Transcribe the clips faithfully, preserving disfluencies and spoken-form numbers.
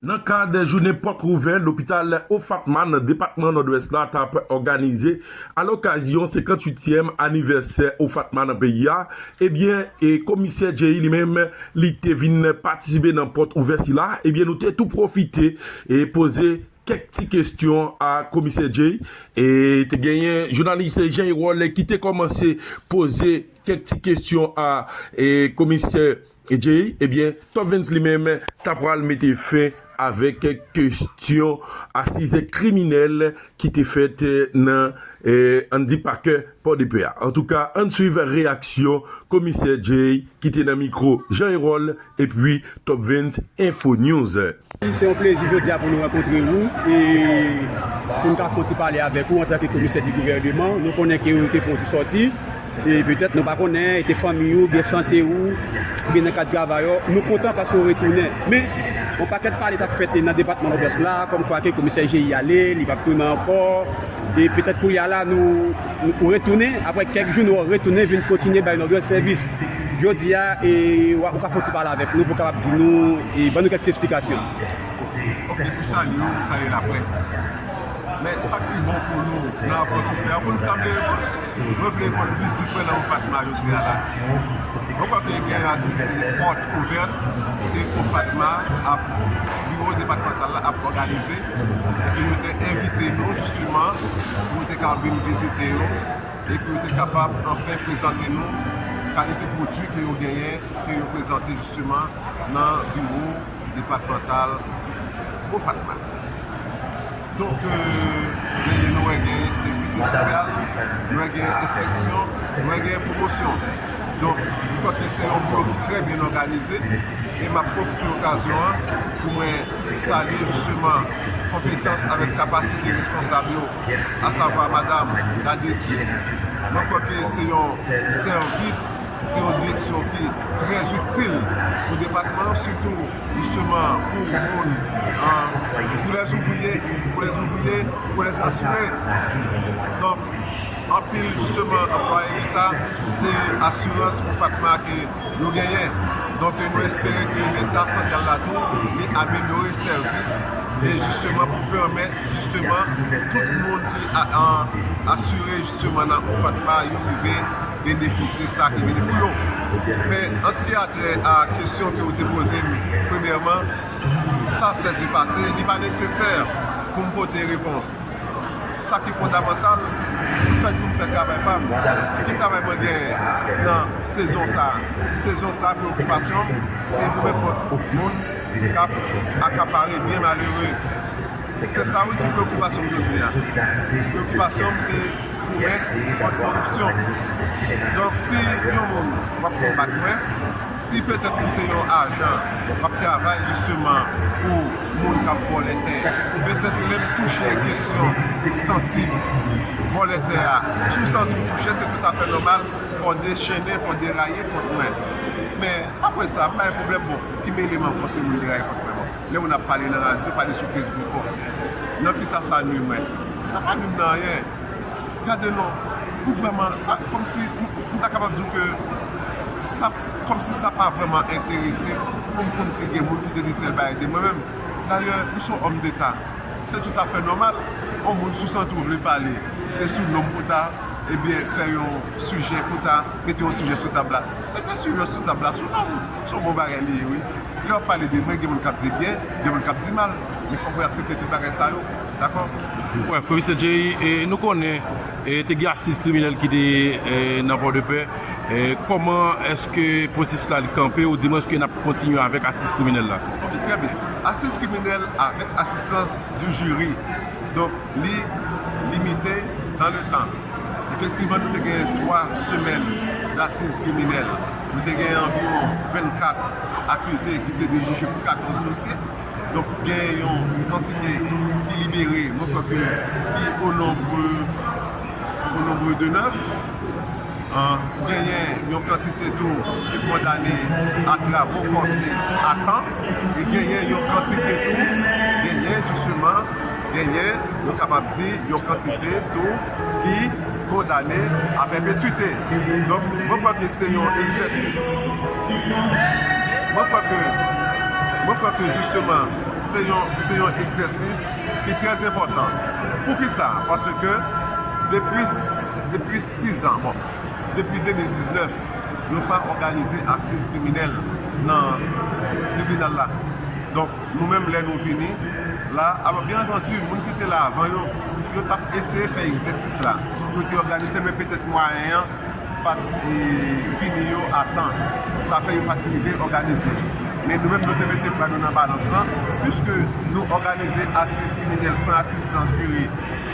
Nan kad jounen pòt ouvè lopital Ofatma nan depatman Nòdwès la t ap òganize alokazyon senkantuityèm anivèsè Ofatma nan peyi a, ebyen, e komisè Jay li menm, li te vin patisipe nan pòt ouvè sila, ebyen, nou te tou pwofite e poze kèk ti kesyon a komisè Jay. E te genyen jounalis Jean Erol ki te kòmanse poze kèk ti kesyon a e komisè Jay, ebyen, Top Vince li menm ta pral mete fen avèk kesyon asiz kriminèl ki te fèt nan, eh, ann di pakè Pòdepè a. Antouka, ann swiv reyaksyon komisè Jay ki te nan mikwo Jean Erol epi Top Vince Info News. Se yon plezi jodi a pou nou rankontre ou e pou n ka fè yon ti pale avèk ou antanke komisè di gouvèneman. Nou konnen ke ou te fè yon ti sòti e petèt nou pa konnen, e te fanmi ou, byen sante ou, oubyen nan kad travay ou. Nou kontan paske ou retounen. Men, yon pakèt pale t ap fèt nan depatman Nòdwès la, kòmkwa ke komisè Jay ale, li p ap tounen ankò. E petèt kounye a la, nou, nou ou retounen, apre kèk jou, nou retounen vin kontinye bay Nòdwès sèvis. Jodi a, e, w a, ou ka fè yon ti pale avèk nou pou w kapab di nou, e ban nou kèk ti esplikasyon. Ok, m salye w, m salye laprès. Men sa k pi bon pou nou nan rapò ki fè a, pou n sanble, mwen vle konn vizit mwen nan Ofatma jodi a la. Mwen kwè ke gen aktivite pòt ouvèt kote Ofatma ap, biwo depatmantal la ap òganize, epi nou te envite nou jisteman pou nou te ka vin vizite yo, epi yo te kapab anfen prezante nou kalite pwodui ke yo genyen, ke yo prezante jisteman nan biwo depatmantal Ofatma. Donk, euh, nou wè gen sekirite sosyal, nou wè gen enspeksyon, nou wè gen pwomosyon. Donk, m kwè ke se yon biwo ki trè byen òganize, e m ap pwofite okazyon an pou mwen salye jisteman konpetans avèk kapasite responsab yo, asavwa madam la direktris. Mwen kwè ke se yon sèvis, se yon direksyon ki trè itil pou depatman an, sitou jisteman pou moun, euh, pou lèzouvriye, pou lèzouvriye, pou lèzasire. Donk, anpil jisteman anplwaye leta, se asirans pou Ofatma ke yo genyen. Donk, nou espere ke leta santral la tou, li amelyore sèvis, e jisteman pou pèmèt jisteman tout moun ki a, a, asire jisteman nan Ofatma, yo rive benefisye sa ki vini pou yo. Men, an se ki a trè a kesyon ke ou te poze m, premyèman, sa sèt je pase, li pa nesesè pou m pote repons. Sa ki fondamantal, fèt pou m fè travay pa m. Ki travay mwen genyen nan sezon sa a? Sezon sa a, preokipasyon m, se pou mèt kont moun k ap akapare byen malere. Se sa wi ki preokipasyon m jodi a. Preokipasyon m se pou mèt kont koripsyon. Donk, si yon moun w ap konbat mwen, si petèt ou se yon ajan, w ap travay jisteman pou moun k ap vòlè tè, petèt lè m touche kesyon sansib, vòlè tè a, si w santi w touche, se toutafè nòmal, fò w dechennen, fò w deraye kont mwen. Men, apre sa, m pa gen pwoblèm, bon, ki mele m ankò si moun deraye kont mwen, bon. Lè moun ap pale nan radyo, pale sou Facebook, bon, nan kisa sa nwi mwen? Sa pa nwi m nan anyen. Gade non, ou vrèman, sa, kòmsi, m, m ta kapab di w ke sa, kòmsi sa pa vrèman enterese m pou m konn si gen moun ki te di tèl bagay de mwen menm. Dayè, m se yon òm deta. Se toutafè nòmal, yon moun si w santi w vle pale, se sou non m pou w ta, ebyen, fè yon sijè pou w ta, mete yon sijè sou tab la. Mete sijè sou tab la, sou non m, se yon bon bagay li ye, wi. Lè w ap pale de mwen, gen moun k ap di byen, gen moun k ap di mal. Men fòk mwen aksepte tout bagay sa yo. Dakò? Wè, Komisè Jay, e, nou konnen, e, te gen asiz kriminèl ki te, e, nan Pòdepè. E, kòman èske pwosesis la li kanpe, ou di mwen èske n ap kontinye avèk asiz kriminèl la? Ok, trè byen. Asiz kriminèl avèk asistans du jiri. Donk, li limite dans le temps. Efektivman, nou te gen twa semèn dasiz kriminèl. Nou te gen anviwon vennkat akize ki te dwe jije pou katòz dosye. Donk, gen yon kantite ki libere, mwen kwè ke ki o nonb, o nonb de nèf. An, genyen yon kantite tou ki kondane a travo fòse a tan, e genyen yon kantite tou, genyen jisteman, genyen, nou kapab di, yon kantite tou ki kondane a pèpetwite. Donk, mwen kwè ke se yon egzèsis. Mwen kwè ke, mwen kwè ke jisteman, Se yon, se yon egzèsis ki trè enpòtan. Poukisa? Paske depi, depi sis an, bon, depi de mil diznèf, yo pa òganize asiz kriminèl nan tribinal la. Donk, nou menm, lè nou vini la, alò, byen antandi, moun ki te la avan yo, yo t ap eseye fè egzèsis la. Yo te òganize, men petèt mwayen an pa t, e, vini yo a tan. Sa fè yo pa t rive òganize. Men nou menm, nou te mete bra nou nan balans lan, piske nou òganize asiz kriminèl san asistans jiri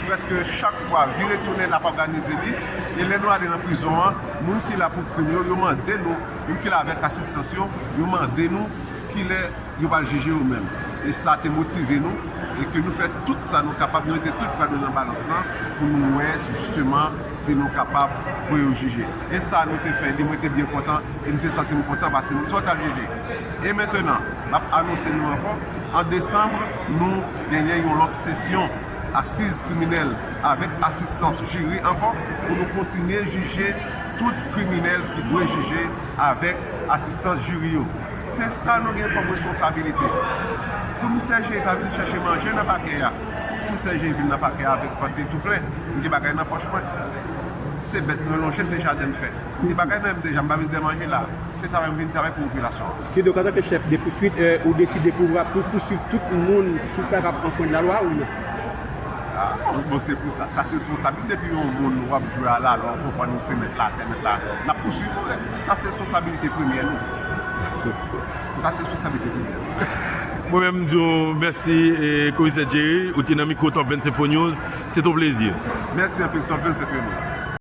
prèske chak fwa, vire tounen n ap òganize li. E lè nou ale nan prizon an, moun ki la pou krim yo, yo mande nou, moun ki la avèk asistans yo, yo mande nou kilè yo pral jije yo menm. E sa te motive nou, e ke nou fè tout sa nou kapab, nou mete tout bra nou nan balans lan pou nou wè jisteman si nou kapab voye yo jije. E sa nou te fè li, mwen te byen kontan, e m te santi m kontan paske moun sa yo t al jije. E mentenan, m ap anonse nou ankò, an desanm, nou genyen yon lòt sesyon asiz kriminèl avèk asistans jiri ankò pou nou kontinye jije tout kriminèl ki dwe jije avèk asistans jiri yo. Se sa nou gen kòm responsabilite. Komisè Jere pa vin chèche manje nan pakè a. Komisè Jere vin nan pakè a avèk vant li tou plen. M gen bagay nan pòch mwen. Se bèt mwen lonje, se jaden m fè. M gen bagay nan men m deja, m pa vin dèmanje la. Se travay m vin travay pou popilasyon an. Kidonk, antanke chèf de pouswit, e, ou deside pou, pou pouswiv tout moun ki kapab anfrenn lalwa ou non? Ah, bon, se pou sa. Sa se responsablite. Depi yon moun w ap jwe a la, lè w konprann ou se mèt latè, mèt la, n ap pouswiv ou. Sa se responsabilite premyè nou. Sa se responsabilite premyè nou. Mwen menm, m di w mèsi, e, Komisè Jerry, ou te nan mikwo Top vennsenk Fo News. Se ton plezi. Mèsi anpil, Top vennsenk Fo News.